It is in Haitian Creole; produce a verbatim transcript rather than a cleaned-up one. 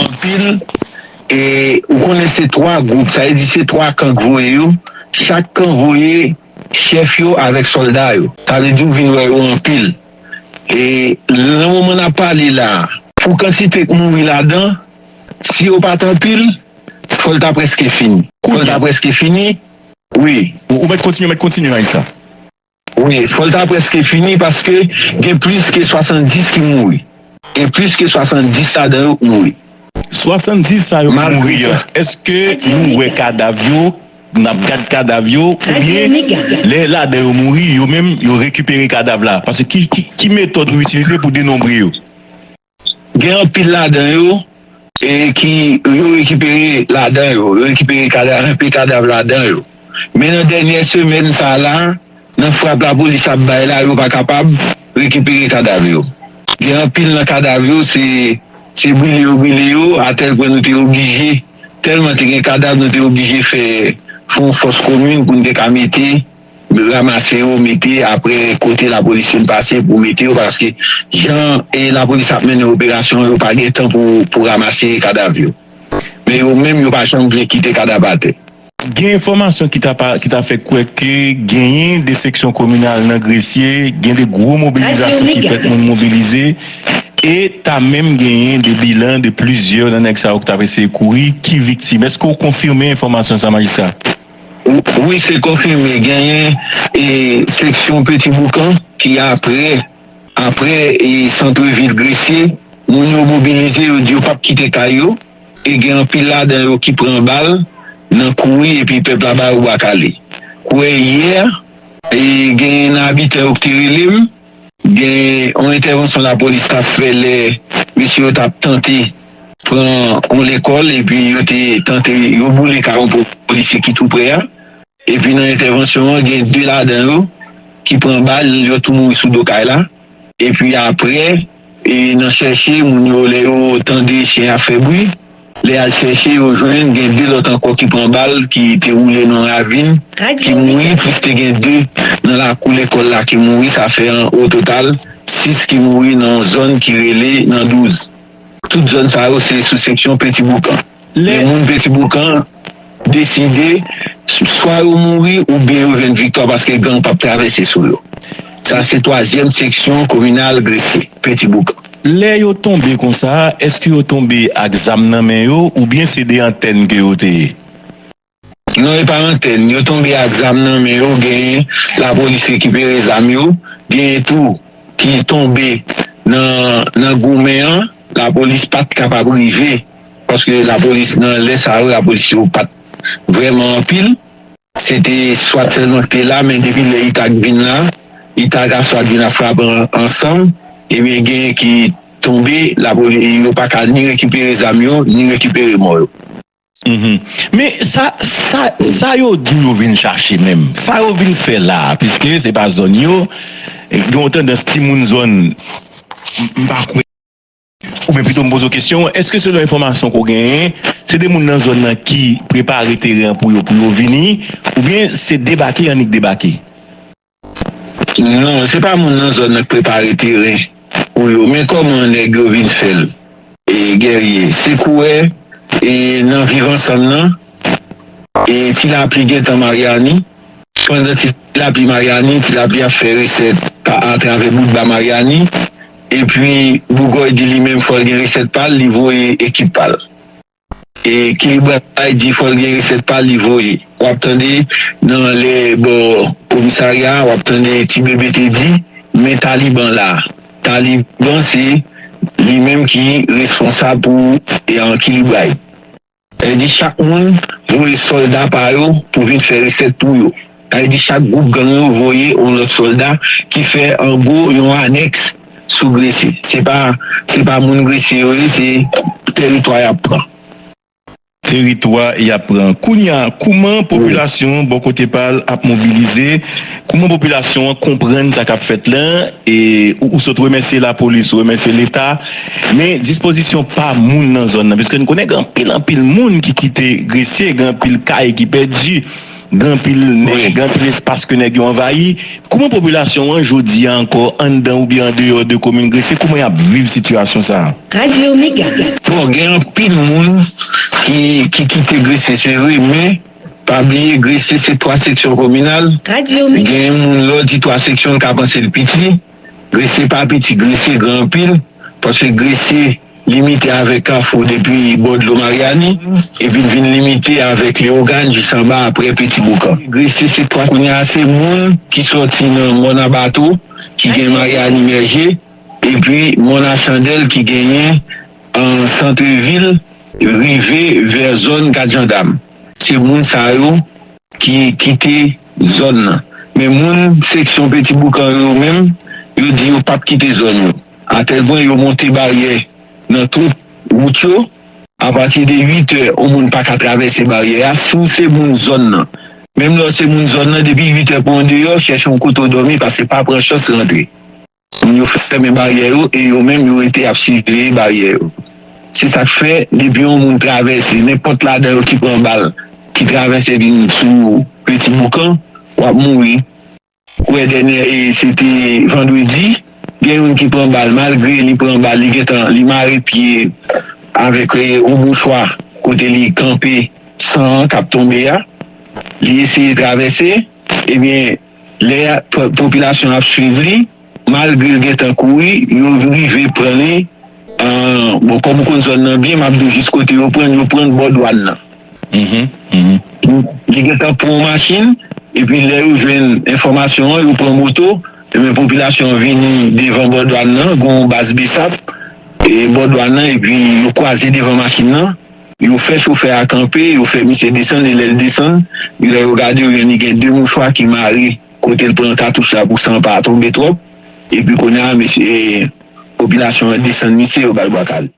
anpil. E ou konnen se twa gwoup, sa vle di se twa kan k voye yo. Chak kan voye chèf yo avèk sòlda yo. Sa vle di ou vin wè yo anpil. E nan moman n ap pale la a, pou kantite k mouri ladan, si yo pa t anpil, fò l ta prèske fini. Fò l ta prèske fini, wi. Ou, ou mèt kontinye, mèt kontinye, Majistra. Wi, fò l ta prèske fini paske gen plis ke swasanndis ki mouri. Gen plis ke swasanndis ladan yo k mouri. Swasanndis sa yo k mouri an, èske nou wè kadav yo, n ap gad kadav yo, oubyen lè ladan yo mouri, yo menm, yo rekipere kadav la? Paske ki, ki, ki metòd ou itilize pou denonbre yo? Gen anpil ladan yo, e ki, yo rekipere ladan yo, yo rekipere kada-, anpil kadav ladan yo. Men nan dènyè semèn sa a la, nan frap lapolis ap bay la, yo pa kapab rekipere kadav yo. Gen anpil nan kadav yo, se, se brile yo brile yo, atèl pwen nou te oblije, tèlman te gen kadav, nou te oblije fè, fè yon fòs komin pou n te ka mete, ranmase yo, mete apre kote lapolis fin pase pou mete yo, paske jan, e, lapolis ap mennen operasyon, yo pa gen tan pou, pou ranmase kadav yo. Men yo menm, yo pa janm vle kite kadav atè. Gen enfòmasyon ki ta pa, ki ta fè kwè ke genyen de seksyon kominal nan Gresye, gen de gwo mobilizasyon ki fèt, moun mobilize, e ta menm genyen de bilan de plizyè nan nèg sa yo ki t ap eseye kouri, ki viktim. Èske w konfime enfòmasyon sa, Majistra? Wi, se konfime. Genyen, e, seksyon Petit Boucan ki apre, apre, e, santrevil Gresye, moun yo mobilize, yo di yo p ap kite kay yo, e gen anpil ladan yo ki pran bal nan kouri epi pèp la ba yo bwa kale. Kwè yè, e, gen abitan yo ki te rele m, gen yon entèvansyon lapolis t ap fè lè mesye yo t ap tante pran yon lekòl, epi yo te tante, yo boule kay yon polisye ki tou prè a. Epi nan entèvansyon an, gen de ladan yo ki pran bal, yo tou mouri sou do kay la. Epi apre, e nan chèche, moun yo, lè yo tande chen ap fè bri, lè y al chèche, yo jwenn gen de lòt ankò ki pran bal, ki te woule nan yon ravin, ki mouri, plis te gen de nan lakou lekòl la ki mouri, sa fè an, o total, sis ki mouri nan yon zòn ki rele nan douz. Tout zòn sa yo, se sou seksyon Petit Boucan. Men moun Petit Boucan deside, swa yo mouri oubyen yo jwenn viktwa, paske gang p ap travèse sou yo. Sa se twazyèm seksyon kominal Gresye, Petit Boucan. Lè yo tonbe konsa, èske yo tonbe ak zam nan men yo, oubyen se de antèn ke yo te ye? Non, e pa antèn. Yo tonbe ak zam nan men yo, genyen lapolis rekipere zam yo, genyen tou ki tonbe nan, nan goumen an, lapolis pa t kapab rive, paske lapolis nan lè sa yo, lapolis yo pa t vrèman anpil. Se te swat sèlman ki te la, men depi lè itag vin la, itag a swat vin ap frape an-, ansanm, ebyen genyen ki tonbe, lapolis, yo pa ka ni rekipere zam yo, ni rekipere mò yo. Mhm. Men sa, sa, sa yo di yo vin chache menm, sa yo vin fè la a, piske se pa zòn yo, e, gen yon tandans timoun zòn, m, m pa kwè, oubyen pito m poze w kesyon, èske selon enfòmasyon ke w genyen, se de moun nan zòn nan ki prepare teren an pou yo, pou yo vini, oubyen se debake annik debake? Non, se pa moun nan zòn nan k prepare teren pou yo. Men kòman nèg yo vin fè l, e, Guerrier? Se kouwè, e, nan Viv Ansanm nan, e, Ti Lapli gentan Maryani. Pandan Ti Lapli Maryani, Ti Lapli ap fè resèt pa, atravè Boutba Maryani. Epi, Bougòy di li menm fò l gen resèt pa l, li voye ekip pa l. E Kilibray di fò l gen resèt pa l, li voye. W ap tande nan lè bò komisarya a, w ap tande Ti Bebe te di, men Taliban la. Taliban se li menm ki responsab pou, e, an Kilibray. Sa vle di chak moun voye sòlda pa yo pou vin fè resèt pou yo. Sa vle di chak gwoup gang yo voye yon lòt sòlda ki fè an gwo yon anèks sou Gresye. Se pa, se pa moun Gresye yo ye, se teritwa y ap pran. Teritwa y ap pran. Kounye a, kouman popilasyon an bò kote pa l ap mobilize? Kouman popilasyon an konprann sa k ap fèt lan? E ou, ou sot remèsye lapolis, ou remèsye Leta, men dispozisyon pa moun nan zòn nan, piske n konnen gen anpil, anpil moun ki kite Gresye, gen anpil kay ki pèdi. Gen anpil nèg, gen anpil espas ke nèg yo anvayi. Kouman popilasyon an jodi a ankò, anndan oubyen andeyò de komin Gresye, kouman y ap viv sitiyasyon sa a? Radio Mega. Bon, gen anpil moun ki, ki kite Gresye, se vre, men pa bliye Gresye se twa seksyon kominal. Radio Mega. Gen moun lè w di twa seksyon, l ka panse l piti. Gresye pa piti, Gresye gran anpil, paske Gresye limite avèk Kafou depi bò dlo Maryani, epi l vin limite avèk Leyogàn jis anba aprè Petiboukan. Gresye se twa kounye a, se moun ki sòti nan Mòn a Bato, ki gen Maryani Mèje, epi Mòn a Chandèl ki genyen an Santrevil, rive vè zòn Gad Jandam. Se moun sa yo ki kite zòn nan. Men moun seksyon Petiboukan yo, yo menm, yo di yo p ap kite zòn yo. Atèlpwen yo monte baryè nan tout wout yo. Apati de uit è, yon moun pa ka travèse baryè a. Si w se moun zòn nan, menm lè w se moun zòn nan, depi uit è pou w andeyò, chèche yon kote w dòmi, paske pa pran chans rantre. Moun yo fèmen baryè yo e yo menm yo rete ap siveye baryè yo. Se sa k fè, depi yon moun travèse, nenpòt ladan yo ki pran bal, ki travèse vin sou Petiboukan, w ap mouri. Ou wè dènyè, e, se te vandredi, gen youn ki pran bal, malgre li pran bal, li gentan, li mare pye avèk, e, yon mouchwa kote li kanpe san an k ap tonbe a. Li eseye travèse, ebyen, lè po-, popilasyon ap swiv li, malgre l gentan kouri, yo rive pran li. An, bon, kòm ou konn zòn nan byen, m ap di w jis kote yo pran l, yo pran l bò dwàn nan. Mhm, mhm. Li gentan pran yon machin, epi lè yo jwenn enfòmasyon an, yo pran moto, ebyen, popilasyon an vini devan bò dwàn nan, gen yon baz BSAP, e bò dwàn nan, epi yo kwaze devan machin nan, yo fè chofè a kanpe, yo fè misye desann, e lè l desann, lè yo gade, yo jwenn li gen de mouchwa ki mare kote l pran katouch la pou san pa tonbe twòp, epi kounye a, mesye, popilasyon an desann misye, yo ba l bwa kale.